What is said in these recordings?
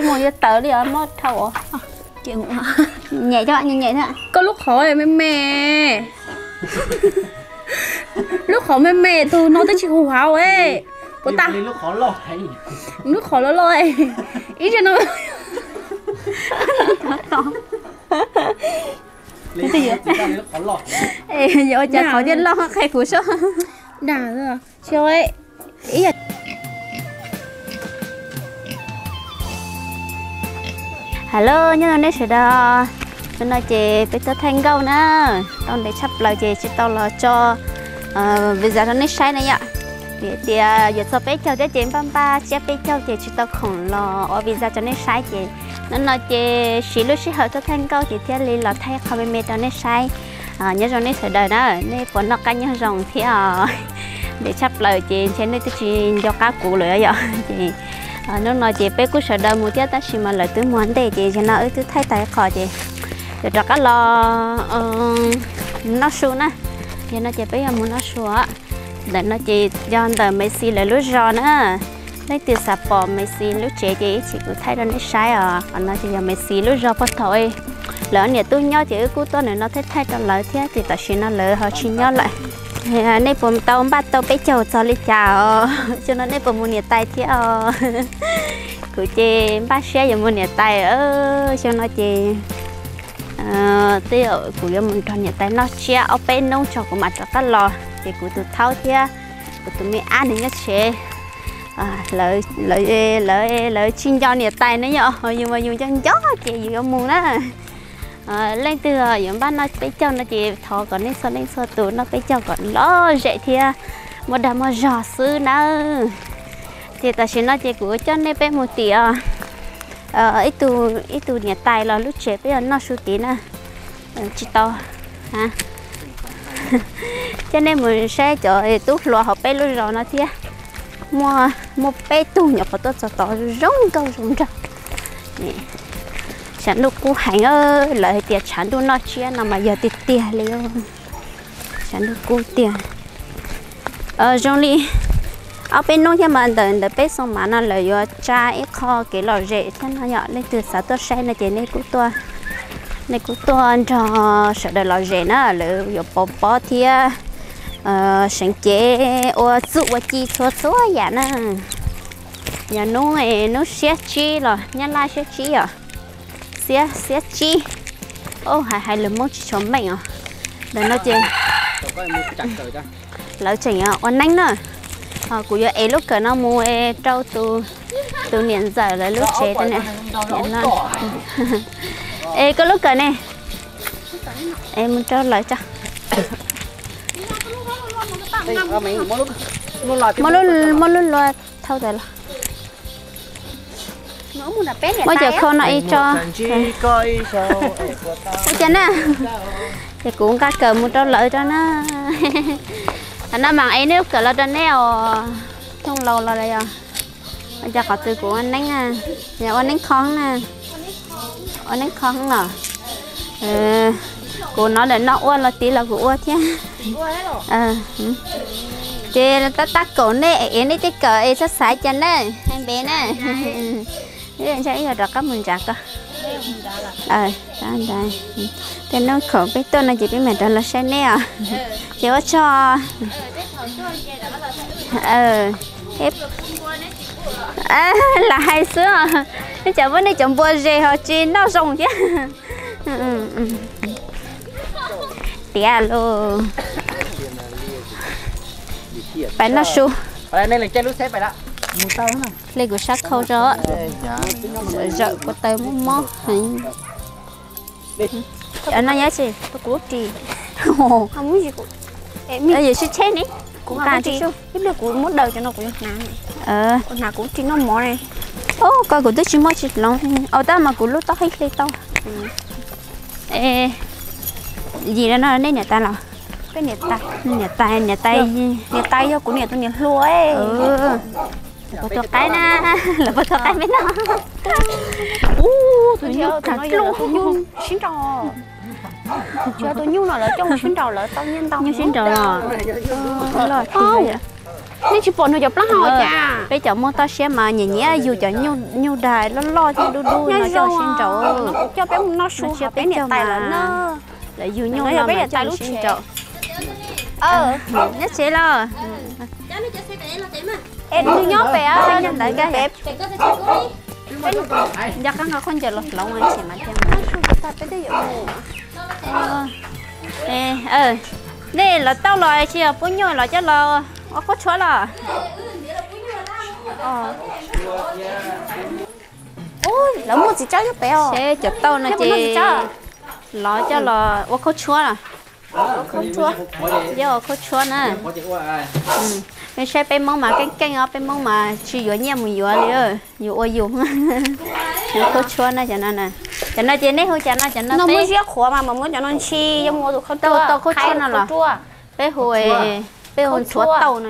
Mus yuav tawm li os, muab dhau. Nyem, nyem, nyem. Koj lub qhov me me, lub qhov me me tus no twb tsis hu hauv. Puas tas? Lub qhov loj loj, ib zaug no. Yuav ua cas qhov thiaj loj qhia kuv seb. Dag, ib yam. Hello, nyob zoo nej sawv daws. Hnub no ces peb tuaj thaij nkauj na, tau ntev tshaj plaws ces tsis tau los tso video rau nej saib na yom. Vim tias yuav txog peb caug thiab ces npaj npaj tsiab peb caug ces tsis tau khoom los ua video rau nej saib ces hnub no ces siv lub sij hawm tuaj thaij nkauj ces thiaj li los thaij qhov me me rau nej saib. Nyob zoo nej sawv daws na, nej puas noj qab nyob zoo thiab os? Ntev tshaj plaws ces ntshe nej twb tsis nco qab kuv lawm yom. Ces hnub no ces peb kuj sawv daws mus thiab tab sis mas lawv twb mus ntej ces zaum no wb twb thaij tag ib qho ces yuav rov qab los noj su na. Zaum no ces peb yuav mus noj su. Ntawm no ces yog ntawm Maiv Xis lawv lub zos na. Leej twg xav pom Maiv Xis lub tsev ces ib chim kuv thaij rau nej saib os. Qhov no ces yog Maiv Xis lub zos puag thaum lawv niam tub nyob ces wb kuj tuaj ntawm no thaij thaij rau lawv thiab ces tam sim no lawv ho tsis nyob lawm. Nej puas tau npaj tau peb caug txog li cas os? Xyoo no nej puas mus niam tais thiab os? Kuv ces npaj siab yuav mus niam tais. Xyoo no ces tej zaum kuv yuav mus nrog niam tais noj tsiab ob peb hnub tso kuv mam rov qab los ces kuv tus thaub thiab kuv tus me ab nws nyob tsev. Lawv tsis nco niam tais na yom, yus mas yus nco nco ces yus yuav mus na. Leej twg yuav npaj noj peb caug no ces thov kom nej txhua leej txhua tus noj peb caug kom lom zem thiab muaj dag muaj zog xwb nawb. Ces tam sim no ces kuv coj nej peb mus tim ib tug niam tais los lub tsev peb yuav noj su tid na. Tsis tau, coj nej mus saib cov tub hluas hauv peb lub zos no thiab. Muaj peb tug nyuam qhuav tuaj txog tod zoo nkauj zoo nraug. Tshav ntuj kub heev, lawv hais tias tshav ntuj noj tsiab no mas yog tiag tiag li. Tshav ntuj kub tiag. Zoo li ob peb hnub thiab mas ntawm ntawm peb xoo mav no lawv yuav tsa ib qho kev lom zem thiab no yom. Leej twg xav tuaj saib no ces nej kuj tuaj nrog sawv daws lom zem na, lawv yuav pov pob thiab seev cev ua txuj ua ci txhua txhua yam na. Yog hnub, hnub xiab tsib los nyab laj xiab tsib yom. Xiab, xiab tsib. Hais hais lus Hmoob tsis tshua meej os. Ntawm no ces lawv tseem ua neeb na. Kuv yuav ev lub kawm no mus rau tus niam ntxawm lawv lub tsev. Es koj lub kawm ne, es mus rau lawv tso. Muab lub lua thauj tas los. Muab cov khau no ib tso. Ua cas na, ces kuv nqa kawm mus rau lawv rau na. Qhov no mas ev neb lub kawm los rau neb os. Thooj laus los yog, ua cas qhov twg kuv ua neeb, yog ua neeb kho na. Ua neeb kho los, kuv hnov lawm no ua los tid los kuv ua thiab. Ces tab tab kaum nej ev nej tej kawm es txhob xav cas na, hais npe na. Ib yam rov qab mus ntsav ko. Tej nub khoom peb tuaj no ces peb mam rov los saib neb os. Ces ua tsaug. Lam hais xwb os. Nej cov muab nej cov npua zes ho tsis noj zoo thiab. Tiav lauj. Pais noj su. Hle kuv sab khau tso. Zawm kua taw mob mob heev. Cov no nyob tsis? Yus sib tsheb ne. Kuv muab daws cov no kuv yuav hnav. Hnav kuv ris noj mov ne. Koj kuv twb tsis muab tsis hloov. Au tab mas kuv lub taub hau hle tau. Yim no nej niam tais los? Niam tais, niam tais, niam tais yog kuv niam tus niam hluas. Lawv puas tua qaib na? Lawv puas tua qaib me no? Tus nyuj sib nraus. Tus nyuj no lawv coj sib nraus lawv tau nyiaj ntau. Nyuj sib nraus los? Loj thiab. Nej tsis pom nws cov plaub hau cas? Peb cov muaj toj siab mas nyiam nyiam yug cov nyuj daig loj loj thiab dub dub no coj sib nraus. Coj peb mus noj su, peb niam tais lawv na. Lawv yug nyuj no mas coj sib nraus. Nyob tsev los? Es nws nyob pem ntawd. Nco qab nqa khaub ncaws los hloov tsis mas thiab. Nej los tau los tsis yog pub nyuj los coj los ua khaub tshuab los? Lawv muaj txiv tsawb nyob pem os. Seb cov tauj no ces los coj los ua khaub tshuab los. Ua khaub tshuab na. Saib peb Hmoob mas keej keej os, peb Hmoob mas tsis yuav nyiaj mus yuav li, yus ua yus. Khaub tshuab na cov no. Cov no ces nej hu cas no cov no? Muab ziab qhuav mas muab cov no ntshi, yog muab tus khaub tshuab, tau khaub tshuab no los? Peb hu, peb hu ntxhuav tauj no.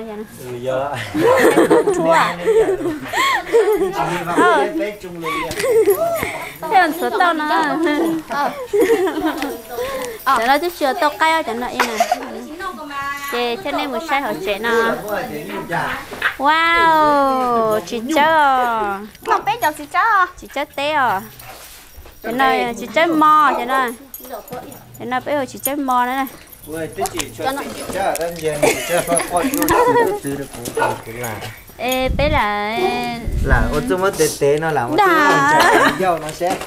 Peb hu ntxhuav tauj no. Cov no twb tsis tau qaib cov no na. Ces thiaj nej mus saib hauv tsev no. Wow, txiv tsawb os. Peb cov txiv tsawb, txiv tsawb teb os. Cov no txiv tsawb mos, cov no peb hu txiv tsawb mos na. Es peb lam, lam ua txuj muab tev tev no lam ua txuj yauj no seb.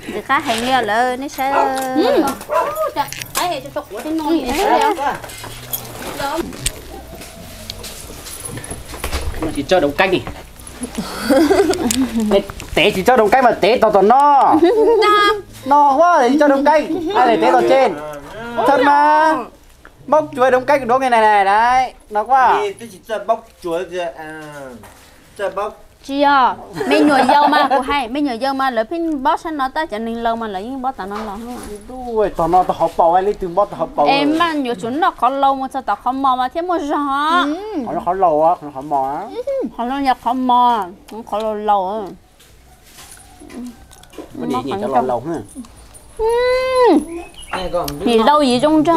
Nws qab heev li lawm nej saib. Tsis tso doo kaib. Tev tsis tso doo kaib mas tev tog tom no. No huab tsis tso doo kaib, ai tev tog tsev. Thawj mas npaub cuav doo kaib doo ne na, no huab. Tsis yog, me nyuam yaus mas kuv hais me nyuam yaus mas lawv pheej npaub sab no tab, cov neeg laus mas lawv yeej npaub tom no los. Tog no tog hauv paus, leej twg npaub tog hauv paus. Es mas yuav tsum noj qhov laus mus txog tom qhov mos mas thiaj muaj zog. Qhov laus, qhov mos, qhov laus laus. Yim laus yim zoo nraug.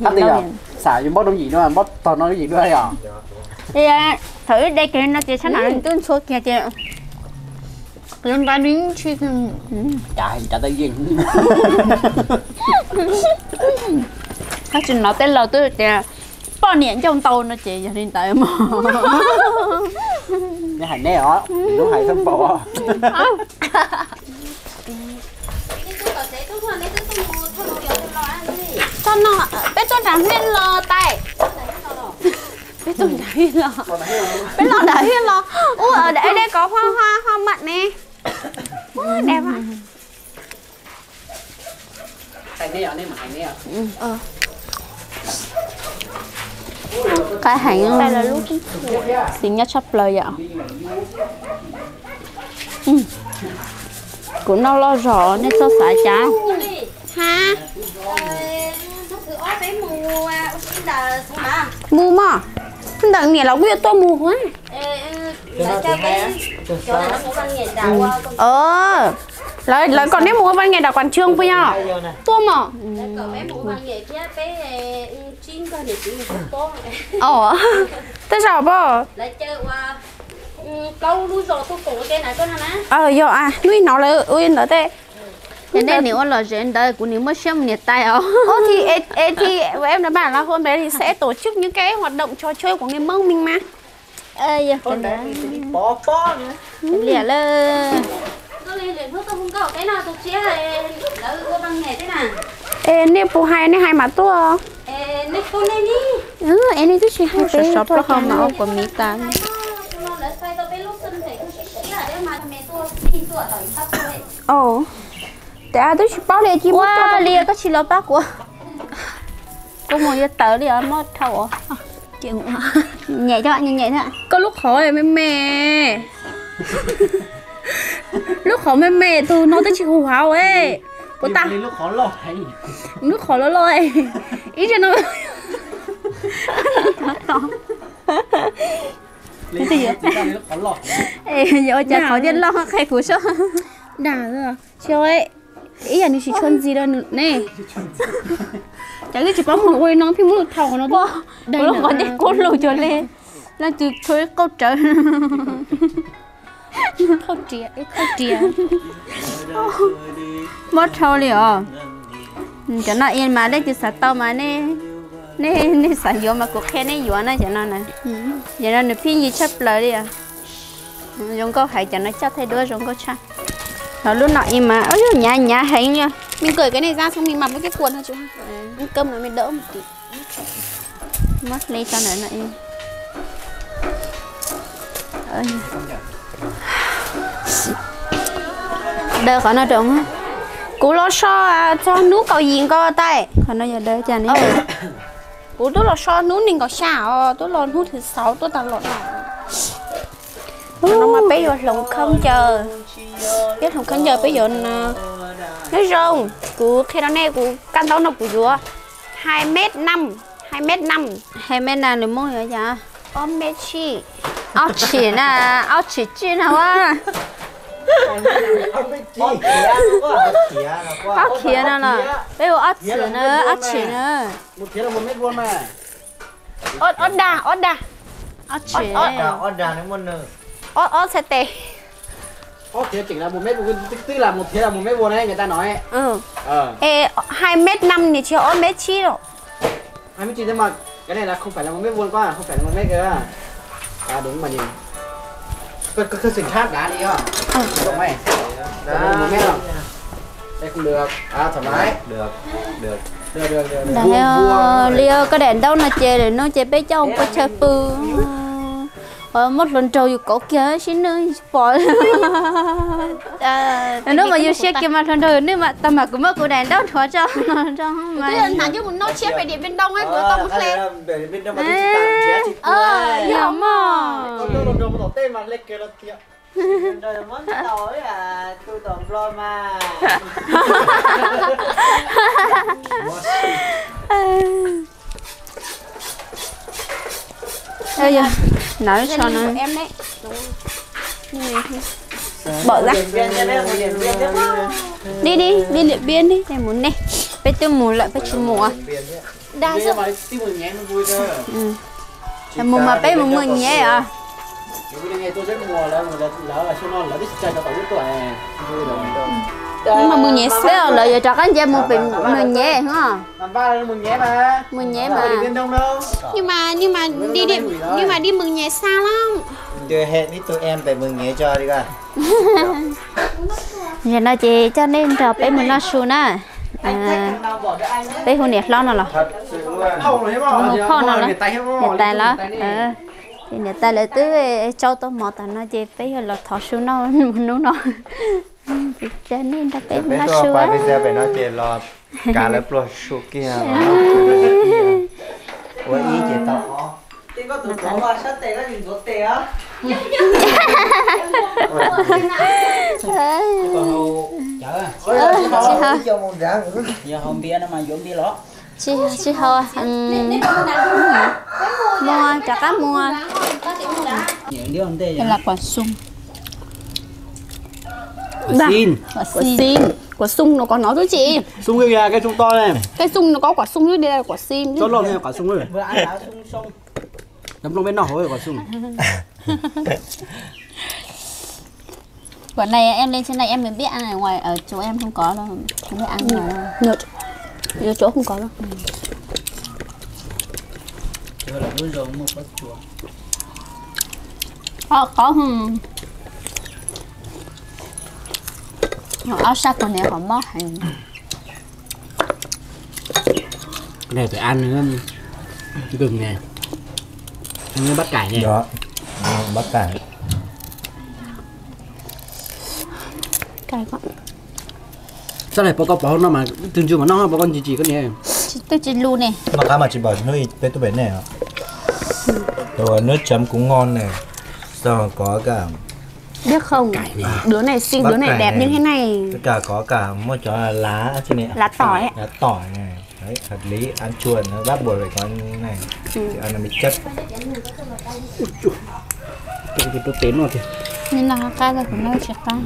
Xav yuav npaub zoo yim no, npaub tog no yim dua yom. Thaum wb de kiag no ces sab no twb ntxhua kiag ces qhov nqa li ntshi. Koj tsis hnov tej laus twb tias poj niam ncauj ntau no ces yog li ntawd mog. Neb hais neb os, lub hais thaj npaum. Peb tuaj nram hliaj los tais. Peb tuaj nram hliaj los. Peb los nram hliaj los. Ub, dej ko haj haj maj ne. Ub, dej mas. Qab heev, xis nyob tshaj plaws yom. Kuv noj loj zog nej txhob xav cas. Mus mog, ntawm niam lawv kuj yuav tuaj mus. Lawv kom neb mus ua vas nge dam kuas tshooj puas yog? Tuaj mog. Tej zaum pab. Yog, hnub ib hnov lawv ua ntawd tej. Ces nej nim ua lom zem ntawd kuv nim muaj siab mus niam tais os. Ub, thì em, em thì em nó bảo là hôm đấy thì sẽ tổ chức những cái hoạt động trò chơi của người Mông mình mà. Liam lawm. Es nej puas hais nej hais mam tuaj. Es nej twb tsis hais peb tuaj cas. Ua kuv miv tas. Tes twb tsis paub li cia. Ua li koj tsis los pab kuv. Kuv mus yuav tawv li os, muab dhau os. Nyem, nyem. Koj lub qhov me me. Lub qhov me me tus no twb tsis hu hauv. Puas tas? Lub qhov loj loj. Ib zaug no. Yuav ua cas qhov thiaj loj qhia kuv seb. Dag, tsis ua. Ib yam nws tsis tshua ntxim rau nws ne. Cas twb tsis paub mus ua li no pheej muab lub thau qhov no. Ua lub qhov ntej kub lug cuag li leej twg tshuav ib qauj rawv. Khauj riam, khauj riam. Mob dhau li os. Cov no ib mas leej twg xav tau mas nej, nej xav yuav mas kuv qhia nej yuav na cov no na. Cov no nws pheej yig tshaj plaws li os. Zoo nkauj heev, cov no coj thaij duab zoo nkauj tshaj. Los lub no ib mas, ub, hnyav hnyav heev li. Me kawm cái này ra xong mình mặc với cái quần thôi chứ. Cơm nó mới đỡ một tí. Muab hle tso ntawm no. Daws qhov no rau. Kuv los so txog hnub kaum yim nkaus tas. Qhov no yog daws cas ne? Kuv twb los so hnub nees nkaum xya os, twb los hnub thứ sáu tuaj tas los no. Qhov no mas peb yuav hloov khaub ncaws. Peb hloov khaub ncaws peb yuav, nyob zoo, kuv qhia rau nej, kuv kaj ntaub no kuv yuav hai mét năm, hai mét năm. Hai mét năm nws muaj yuav cas? Ob mét tsib. Ob tshim na, ob tshim tsib na ua. Ob khiav no los peb ua ob tshim na, ob tshim na. Ob dag, ob dag. Ob tshim. Ob txhais tes. Ob khiav tseem là một mét vuông, tức là một khiav là một mét vuông đấy, người ta nói. Hai mét năm nws tsis yog ob mét tsib los? Hai mét chín thế mà cái này là không phải là một mét vuông, có không phải là một mét kìa. À, đúng mà nhỉ. Con, con, con sừng tháp đá đi á. Rộng này. Đó, một mét không? Đây không được. À, thoải mái. Được, được. Được, được, được, được. Ntawd li koj daim ntaub no ces lwm hnub ces peb coj mus pua chaw pw. Muab hluas nraug yus kauv kiag sib noj tsis pom. Hnub mas yus siab kiag mas hluas nraug yus noj mas tag mas kuv muab kuv daim ntaub rhuav tso. Hnav coj mus noj tshiab pem Điện Biên Đông, kuv tau mus hle. Yog mog. Nov so no. Bom da. Di di di Điện Biên di, mus nej. Peb twb mus lawm peb tsis mus. Mus mas peb mus mus nyem os. Mus mas mus nyem xwb os, lawv yuav rov qab nce mus pem mus nyem os. Mus nyem mas. Nhưng mà, nhưng mà đi, đi, nhưng mà đi Mường Nhé xa lắm. Giờ hẹn với tụi em về Mường Nhé cho đi coi. Zaum no ces coj nej nrog peb mus noj su na. Peb hu niam hlob no los? Hu phauj no los? Niam tais los? Ces niam tais lawv twb tsau tau mov tas no ces peb yog los thov su noj hnub no. Ces coj nej nrog peb mus noj su. Peb no ces los kav lawv pluag su kiag. Ua ib ces tau. Tsis hau, tsis hau. Mus, rov qab mus. Kuv xim, kuv xim, kuv xim no ko no xwb tsis. Xim koj, kuv xim no ko kuv xim xwb, kuv xim. Cov nplooj peb noj hauv kuv xim. Bữa nay em lên trên này em mới biết ăn ở ngoài, ở chỗ em không có đâu. Không biết ăn ở ngoài đâu. Nhiều, nhiều chỗ không có đâu. Họ có hả? Họ áo sạch còn nếu họ mót hả? Cái này phải ăn nữa. Gừng này. Ăn với bắp cải này. Đó. Bắp cải. Cay quá. Sao lại bỏ con bỏ nó mà thường thường mà nó bỏ con gì gì có nè. Tôi chỉ lu nè. Mà cá mà chỉ bỏ nước, peb tub pem nej. Rồi nước chấm cũng ngon này. Xong rồi có cả Biết không? Cải này. Đứa này xinh, đứa này đẹp như thế này. Với cả có cả một chó lá chứ này. Lá tỏi ấy. Lá tỏi này. Đấy, hợp lý, ăn chua nó bắt buộc phải có như này. Ừ. Thì ăn nó mới chất. Tus tus tus pem no tiag. Nim no qab los kuv noj tsis qab.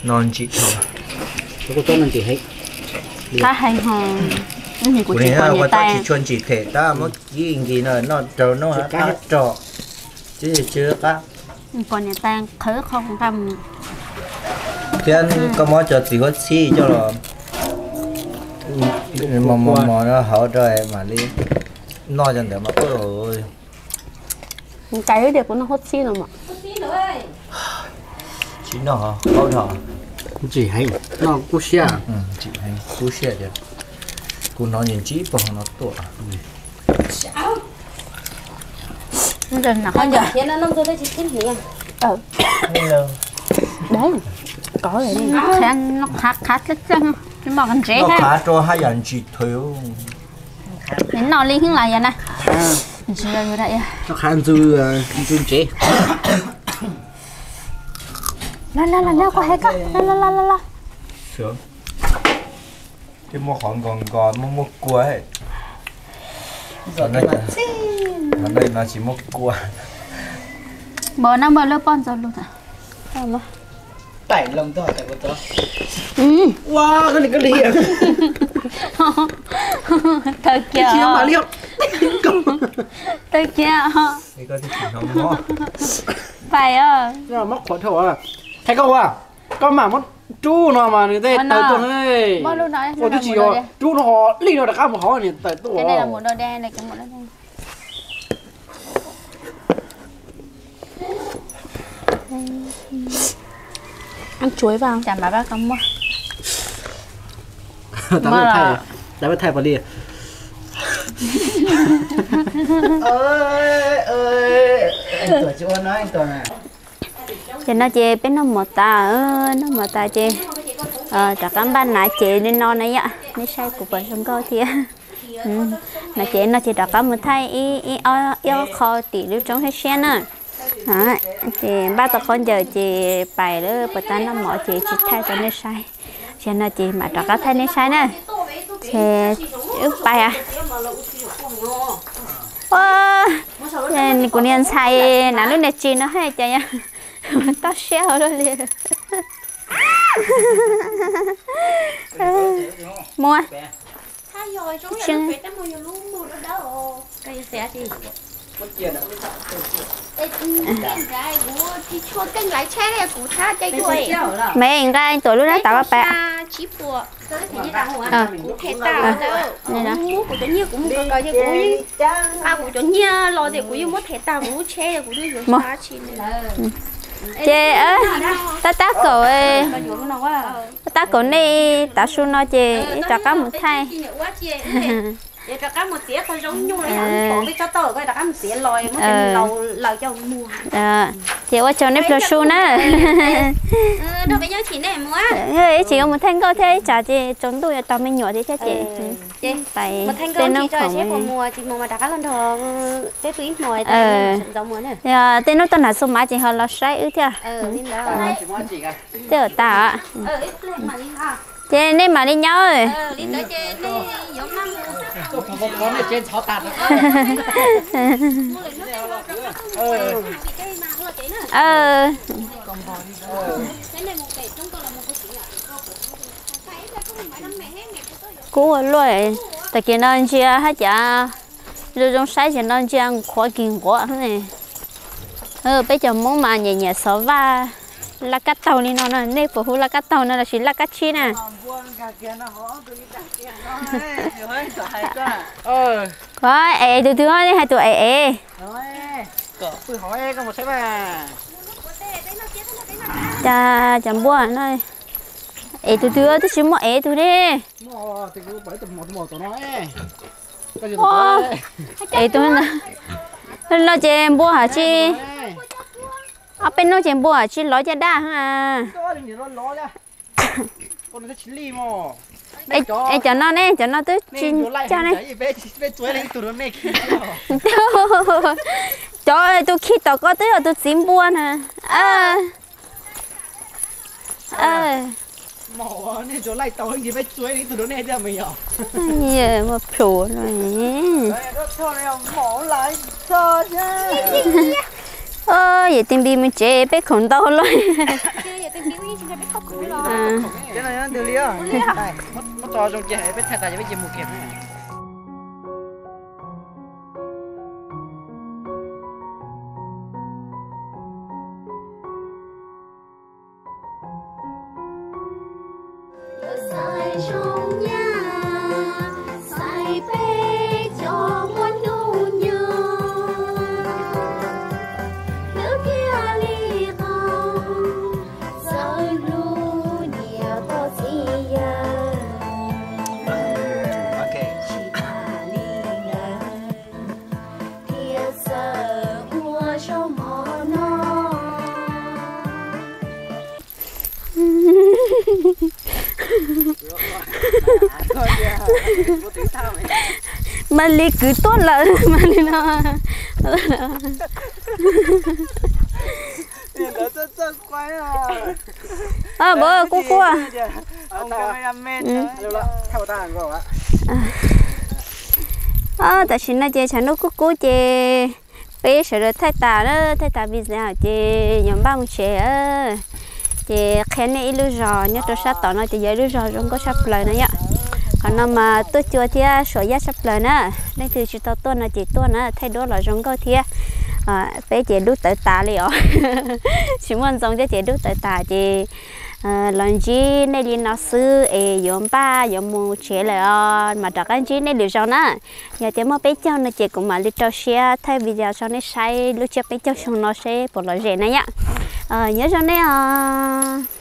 Non chị thọ. Qab heev ho. Kuv nim pom niam tais tsis tshua ntsim phem tab muab kib nkis no noj raug noj qab rog. Tsis tsis qab. Pom niam tais qhwv qhov nqa mus. Thiab koj muab cov txiv huab txhib coj los mos mos mos no hauv rau mam li noj cov ntawd mas. Niam tais tias kuv noj huab txhib no mas. Tsis noj paub dhau. Ntsim heev, noj kub siab. Ntsim heev kub siab tias kuv hnov ntsib pog no tuaj. Qhav qhav tib txeeg, tsis mos ntsev. Noj qhav rau haj yam ntsim thwv. Noj li heev lawm yog na. Ntsim yus da. Noj qhav ntxw, ntxw ntsev. Los los los los, koj hais koj, los los los los los. Thiab muaj qhov nkos nkos muaj muaj kua. Qhov no tsis muaj kua. Npawg no npawg lub poj ntxoog lus. Taim loo ntog tas kuv txog. Ua koj li koj li. Tawg kiag. Tawg kiag. Pais os. Muab qhuav dhau. Thaij koj ua, koj mam muab rub no mas nws tej tawg tuaj. Ua twb tsis yog rub no ho li no rov qab mus hauv niam tawm tuaj. Tsuav ib vaj cas mas pab koj muab. Thaij pom li. Ces no ces peb noj mov tas, noj mov tas ces rov qab npaj nav cev li no na yom, nej saib kuv puas zoo nkauj thiab. No ces no ces rov qab mus thaij ib ob qho tim lub roob siab siab na. Ces npaj tau khaub ncaws ces pais lawm, puas tau noj mov ces tsis thaij rau nej saib. Ces no ces mam rov qab thaij nej saib na. Ces wb pais. Kuv niag ntxhais na lub niag tsis no hais cas yog toj siab hauv luaj li. Muab. Mev nqa tuam lub nab tas koj pais. Ces tab tab kaum, tab tab kaum nej tav su no ces rov qab mus thaij. Ces ua tsaug nej pluag su na. Ib tsam yuav mus thaij nkauj thiab ib tsam ces tsaus ntuj yuav tau me nyuam thiab ces pais tej nub khoom. Tej nub tuaj nram Xu Mav ces ho los saib wb thiab. Twb tas. Ces nej mam li nyob. Kub ua luaj, tag kis no ntsia hab cas zoo zoo saib ces no ntsia qhuav kis nquav. Peb cov Hmoob mas nyiam nyiam xov vaj laj kab taug li no no, nej puas hu laj kab taug no lossis laj kab tsib na? Kov es tus twg nej hais tus es es. Cas cov npua no es tus twg twb tsis muaj es tus ne. Es tus no ces npua hab tsis, ob peb hnub ces npua hab tsis lov caj dab. Es cov no ne, cov no twb tsis coj ne. Cov tus khi tom ko twb yog tus txiv npua na. Muaj plhus no. Yawm Tis Npis mus tsev peb khoom ntau lawm. Mas li kwv tuaj lawm mas li no. Npawg kuj quaj. Tam sim no ces tshav ntuj kub kub ces peb sawv daws thaij tas, thaij tas video ces yuav npaj mus tsev. Ces qhia nej ib lub zos nyob rau sab tom no ces yog ib lub zos zoo nkauj tshaj plaws no yom. Qhov no mas tuaj cua thiab suam yaj tshaj plaws na. Leej twg tsis tau tuaj no ces tuaj na, thaij duab los zoo nkauj thiab. Peb ces dub tawv tas li os. Tsis muaj ntxoov thiab ces dub tawv tas ces los ntsib nej li no xwb es yuav npaj yuav mus tsev lawm os, mam rov qab ntsib nej lwm zaus na. Yog tias muaj peb caug no ces kuv mam li rau siab thaij video tso nej saib lub tsiab peb caug xyoo no seb puas lom zem na yom. Nyob zoo nej os.